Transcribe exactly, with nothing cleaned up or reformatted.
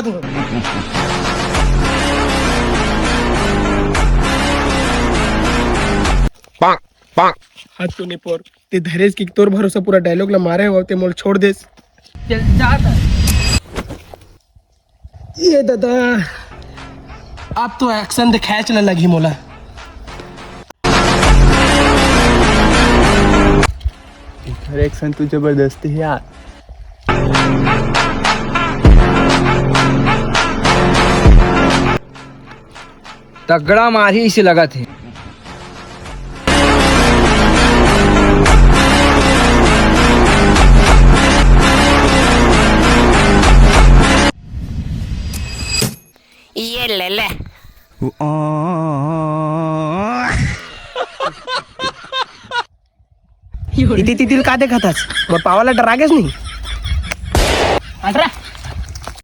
दूं। पाक, पाक। हाथ तो नहीं पोर। ते धरेस कि तोर भरोसा पूरा डायलॉग ला मारे हो, ते मोल छोड़ देस। चल, जा त। ये दादा, अब तो एक्शन दिखाए चला लगी मोला। एकर एक्शन तो जबरदस्त हे यार। तगड़ा मारही इसे लगत हे। ये ले ले। इति तितिल का देखत हस? मोर पावा ला डरा गेस नहीं? हट रे।